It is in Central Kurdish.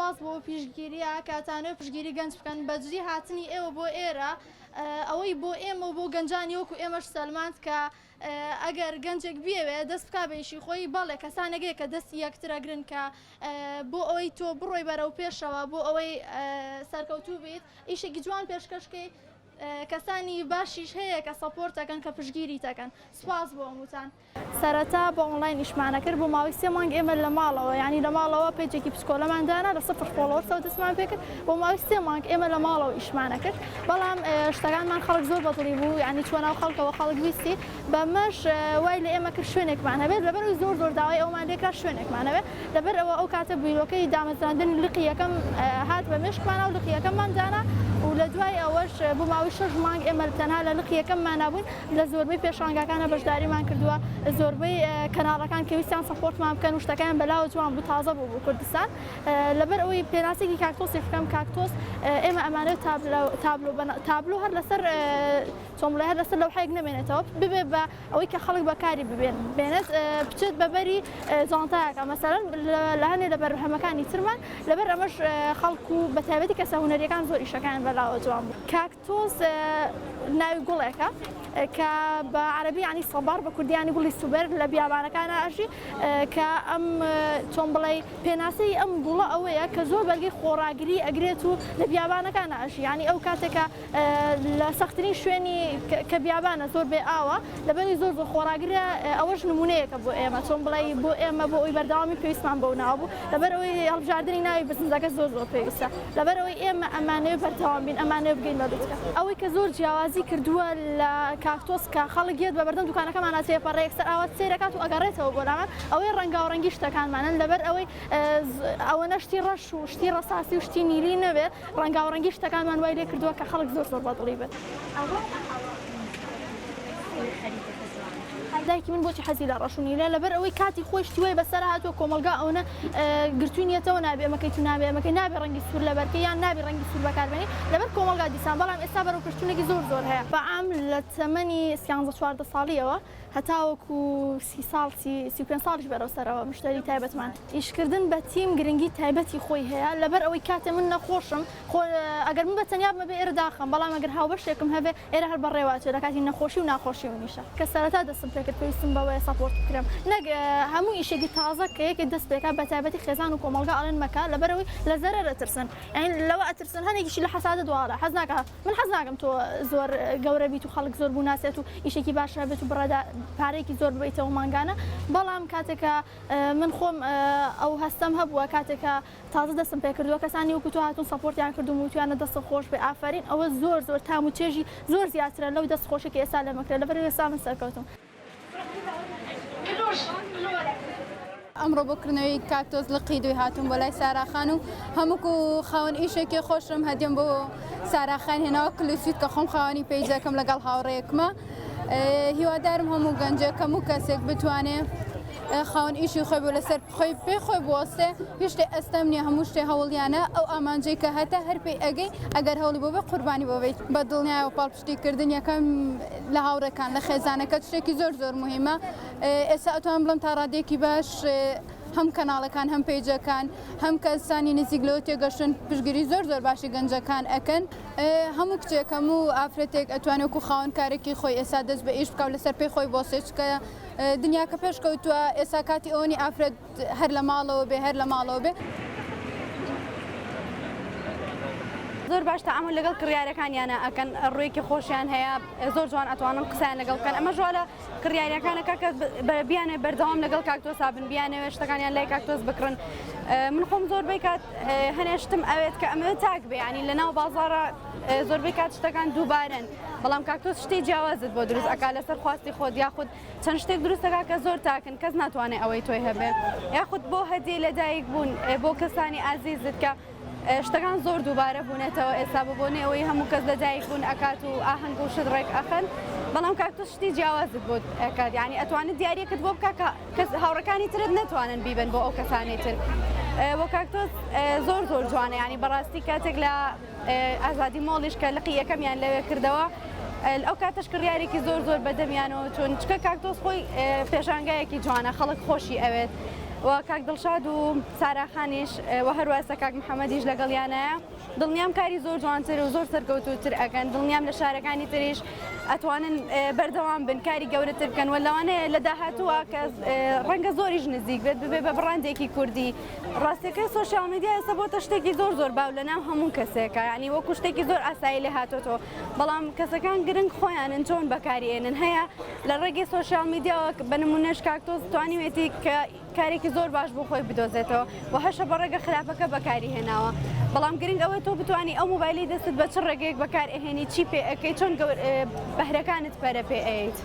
سوپاس بۆ ئەو پیشگیریە کە ئەتانەوێ پشگیری گەنج بکەن بەجدی هاتنی ئێوە بۆ ئێرە ئەوەی بۆ ئێمە و بۆ گەنجانی وەکو ئێمەش سەلماند کە ئەگەر گەنجێک بیەوێ دەست بکا بە ئیشی خۆی بەڵێ کەسانێک هەیە کە دەستی یەکتر ئەگرن کە بۆ ئەوەی تۆ بڕۆی بەرەو پێشەوە بۆ ئەوەی سەرکەوتوو بیت ئیشێکی جوان پێشکەش کەی کەسانی باشیش هەیە کە support ئەکەن کە پشگیریت ئەکەن سوپاس بۆ هەمووتان. سەرەتا بە ئۆنڵاین ئیشمان ئەکرد بۆ ماوەی سێ مانگ ئێمە لە ماڵەوە یانی لە ماڵەوە page ێکی بچکۆلەمان دانا لە سفر followers ەوە دەستمان پێکرد بۆ ماوەی سێ مانگ ئێمە لە ماڵەوە ئیشمان ئەکرد بەڵام شتەکانمان خەڵک زۆر بەدڵی بوو یانی چوە ناو خەڵکەوە خەڵک ویستی بەمەش وای لە ئێمە کرد شوێنێکمان هەبێت لەبەرئەوەی زۆر زۆر داوای ئەوەمان لێکرا شوێنێکمان هەبێت لەبەر ئەوە ئەو کاتە بیرۆکەی دامەزراندنی لقی یەکەم هات بە مێشکمانا و لقی یەکەممان دانا و لە دوای ئەوەش بۆ ماوەی شەش مانگ ئێمە تەنها لە لقی یەکەممانا بووین لە زۆربەی پێشانگاکانا بەشداریمان کردووە زۆربەی کەناڵەکان کە ویستیان support مان بکەن و شتەکەیان بەلاوە جوان بوو تازە بوو بۆ کوردستان لەبەر ئەوەی پێناسێکی کاکتۆسێک بکەم کاکتۆس ئێمە ئەمانەوێت تابلۆ تابلۆ تابلۆ هەر لەسەر چۆن بڵێ هەر لەسەر لەوحەیەک نەمێنێتەوە ببێ بە ئەوەی کە خەڵک بەکاری ببێن بێنێت بچێت بە بەری جانتایەکە مەسەلەن لە هەنێ لە بەرهەمەکانی ترمان لەبەر ئەمەش خەڵک و بە تایبەتی کەسە هونەریەکان زۆر ئیشەکانیان بەلاوە جوان بوو. کاکتۆس ناوی گوڵێکە کە بە عەرەبی یانی سەبار بە کوردی یانی گوڵی سوبەر لە بیابانەکانا ئەژی کە ئەم چۆن بڵێی پێناسەی ئەم گوڵە ئەوەیە کە زۆر بەرگەی خۆڕاگری ئەگرێت و لە بیابانەکانا ئەژی یانی ئەو کاتێکە لە سەخترین شوێنی کە بیابانە زۆر بێ ئاوە لەبەری زۆر زۆر خۆڕاگرە ئەوەش نمونەیەکە بۆ ئێمە چۆن بڵێی بۆ ئێمە بۆ ئەوی بەردەوامی پێویستمان بەو ناوە بوو لەبەر ئەوەی هەڵبژاردنی ناوی بزنسەکە زۆر زۆر پێویستە لەبەر ئەوەی ئێمە ئەمانەوێ بەردەوام بین ئەمانەوێ بگەین بە لوتکە ئەوەی کە زۆر جیاوازی کردووە لە کاکتۆس کە خەڵک یەت بە بەردەم دوکانەکەمانا تێپەڕێ یەکسەر ئاوا سەیرەکات و ئەگەڕێتەوە بۆ لامان ئەوەی ڕەنگاوڕەنگی شتەکانمانن لەبەر ئەوەی ئەوەنە شتی ڕەش و شتی ڕەساسی و شتی نیلی نەبێ ڕەنگاوڕەنگی شتەکانمان وای لێ کردووە کە خەڵک زۆر زۆر بەدڵی بن. دایکی من بۆچی حەزی لە ڕەش و نیلە لەبەر ئەوەی کاتی خۆی شتی وای بەسەر هاتووە کۆمەڵگا ئەونە گرتوینیەتەوە نابێ ئەمەکەی تو نابێ ئەمەکەی نابێ ڕەنگی سوور لەبەرکەی یان نابێ ڕەنگی سوور بەکاربێنی لەبەر کۆمەڵگا دیسان بەڵام ئێستا بەرەو پێشچوونێکی زۆر زۆر هەیە بەعام لە تەمەنی سیانزە 14 ساڵیەوە هەتاوەکو 30 ساڵ 35 ساڵیش بەرەو سەرەوە مشتەری تایبەتمان ئیشکردن بە تیم گرنگی تایبەتی خۆی هەیە لەبەر ئەوەی کاتێ من نەخۆشم خۆ ئەگەر من بە تەنیا بم ئەبێ ئێرە داخەم بەڵام ئەگەر هاوبەشێکم هەبێ ئێرە هەر بەڕێوە ئەچێ لە کاتی نەخۆشی و ناخۆشی منیشە کە سەرەتا دەستم پێکرد پێویستم بەوەیە support بکرێم نەک هەموو ئیشێکی تازە کە یەکێک دەست پێکا بە تایبەتی خێزان و کۆمەڵگا ئەڵێن مەکە لەبەر ئەوەی لە زەرەر ئەترسن یانی لەوە ئەترسن هەنێکیشی لە حەسادەت وا ئەڵێ حەز ناکا من حەز ناکەم تۆ زۆر گەورە بیت و خەڵک زۆر بوناسێت و ئیشێکی باش هەبێت و بڕە پارەیەکی زۆر ببەیتەوە مانگانە بەڵام کاتێک کە من خۆم ئەو هەستەم هەبووە کاتێک کە تازە دەستم پێکردووە کەسانی وەکو تۆ هاتوون support یان کردووم وتویانە دەستت خۆش بێ ئافەرین ئەوە زۆر زۆر تام و چێژی زۆر زیاترە لەو دەست خۆشی کە ئێستا لێم ئەکرێ لەبەر ئێستا من سەرکەوتوم. ئەمڕۆ بۆ کردنەوەی کاکتۆس لقی دووی هاتووم بۆ لای سارا خان و هەمووک و خاوەن ئیشێکی خۆشم هەدیەم بۆ سارا خان هێناوە کلوسیت کە خۆم خاوەنی page ەکەم لەگەڵ هاوڕێیەکمە هیوادارم هەموو گەنجێک هەموو کەسێک بتوانێ خاوەن ئیشی خۆی بۆ لەسەر خۆی پێ خۆی بوەستێ هیچ شتێ ئەستەم نییە هەموو شتێ هەوڵیانە ئەو ئامانجەی کە هەتە هەر پێی ئەگەی ئەگەر هەوڵی بۆ بێ قوربانی بۆ بیت بە دڵنیایەوە پاڵپشتی کردن یەکەم لە هاوڕێکان لە خێزانەکەت شتێکی زۆر زۆر مهمە ئێستا ئەتوانم بڵێم تا ڕادەیەکی باش هەم کەناڵەکان هەم پەیجەکان هەم کەسانی نزیک لەوە تێگەشتن پشتگیری زۆر زۆر باشی گەنجەکان ئەکەن هەموو کچێک هەموو ئافرەتێک ئەتوانێت وەکو خاوەن کارێکی خۆی ئێستا دەست بە ئیش بکا و لەسەر پێی خۆی بۆسێ چونکە دنیاکە پێشکەوتووە ئێستا کاتی ئەوە نیە ئافرەت هەر لە ماڵەوە بێ هەر لە ماڵەوە بێ. زۆر باش تەعامول لەگەڵ کڕیارەکانیانە ئەکەن ڕوویەکی خۆشیان هەیە زۆر جوان ئەتوانن قسەیان لەگەڵ بکەن ئەمەش وا لە کڕیارەکان ئەکا کە بیانەوێ بەردەوام لەگەڵ کاکتۆسا بن بیانەوێ شتەکانیان لای کاکتۆس بکڕن من خۆم زۆربەی کات هەنێ شتم ئەوێت کە ئەمەوێت تاک بێ ینی لەناو بازاڕە زۆربەی کات شتەکان دووبارەن بەڵام کاکتۆس شتی جیاوازت بۆ دروست ئەکا لەسەر خواستی خۆت یاخود چەند شتێک دروست ئەکا کە زۆر تاکن کەس ناتوانێت ئەوەی تۆی هەبێ یاخود بۆ هەدیەی لەدایک بوون بۆ کەسانی ئازیزت کە شتەکان زۆر دووبارە بوونەتەوە ئێستا بە بۆنەی ئەوەی هەموو کەس لەدایک بوون ئەکات و ئاهەنگ و شت ڕێک ئەخەن بەڵام کاکتۆس شتی جیاوازت بۆ ئەکات یعنی ئەتوانێت دیاریەکت بۆ بکا کە کەس هاوڕەکانی ترت نەتوانن بیبن بۆ ئەو کەسانی تر بۆ کاکتۆس زۆر زۆر جوانە یعنی بەڕاستی کاتێک لە ئازادی مۆڵیش کە لقی یەکەمیان لەوێ کردەوە ئەو کاتەش کڕیارێکی زۆر زۆر بەدەمیانەوە چون چکە کاکتۆس خۆی پێشانگایەکی جوانە خەڵک خۆشی ئەوێت. و کاک دڵشاد و سارا خانیش و هەروە ئێستا کاک محەمەدیش لەگەڵیانایە دڵنیام کاری زۆر جوانتر و زۆر سەرکەوتووتر ئەکەن دڵنیام لە شارەکانی تریش ئەتوانن بەردەوام بن کاری گەورەتر بکەن و لەوانەیە لە داهاتووە کە ڕەنگە زۆریش نزیک بێت ببێ بە بڕاندێکی کوردی ڕاستەکەی سۆشیال میدیا ئێستا بۆتە شتێکی زۆر زۆر باو لە ناو هەموو کەسێکە یعنی وەکو شتێکی زۆر ئاسایی لێ هاتۆتەوە بەڵام کەسەکان گرنگ خۆیانن چۆن بەکاری ئێنن هەیە لە ڕێگەی سۆشیال میدیاوە بە نمونەش کاکتۆس توانیوێتی کە کارێکی زۆر باش بۆ خۆی بدۆزێتەوە و هەشە بە ڕێگە خراپەکە بەکاری هێناوە بەڵام گرنگ ئەوەی تۆ بتانی ئەو مۆبایلی دەستت بە چ ڕێگەیەک بەکار ئەهێنی چی پێ ئەەکەی چۆن بەهرەکانت پەرە پێ ئەیت.